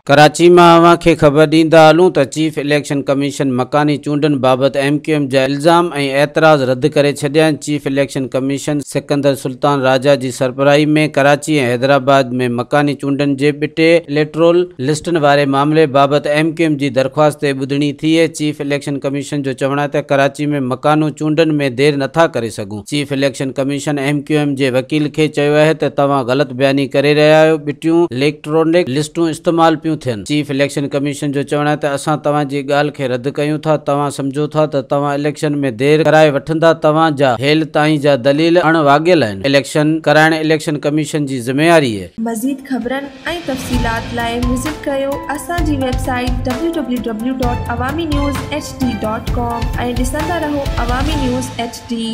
ڪراچي مان اوهان کي خبر ڏيندا هلون ته چيف اليڪشن ڪميشن مڪاني چونڊن بابت ايم ڪيو ايم جا الزام ۽ اعتراض رد ڪري ڇڏيا آهن. Chief election commission Sikandar Sultan Raja جي سربراهي ۾ ڪراچي ۽ حيدرآباد ۾ مڪاني چونڊن جي ٻٽي اليڪٽرول لسٽن واري معاملي بابت ايم ڪيو ايم جي درخواست تي ٻڌڻي ٿي. چيف اليڪشن ڪميشن جو چوڻ آهي ته ڪراچي ۾ مڪانو چونڊن ۾ دير نٿا ڪري سگهون. Chief election commission M Q M جي وڪيل کي چيو آهي ته توهان غلط بياني ڪري رهيا آهيو، ٻٽيون اليڪٽرانڪ لسٽون استعمال پيون ٿين. چيف اليڪشن ڪميشن جو چوڻ آهي ته اسان توهان جي ڳالهه کي رد ڪيون ٿا، توهان سمجهو ٿا ته توهان اليڪشن ۾ دير ڪرائي وٺندا، توهان جا هيل تائين جا دليل اڻ واڳيل آهن، اليڪشن ڪرائڻ اليڪشن ڪميشن جي ذميواري. مزيد خبرن ۽ تفصيلات لاء وزٽ ڪريو اسان جي web site W W W dot Awami news H D dot com ۽ ڏسندا رهو عوامي نيوز ايڇ ڊي.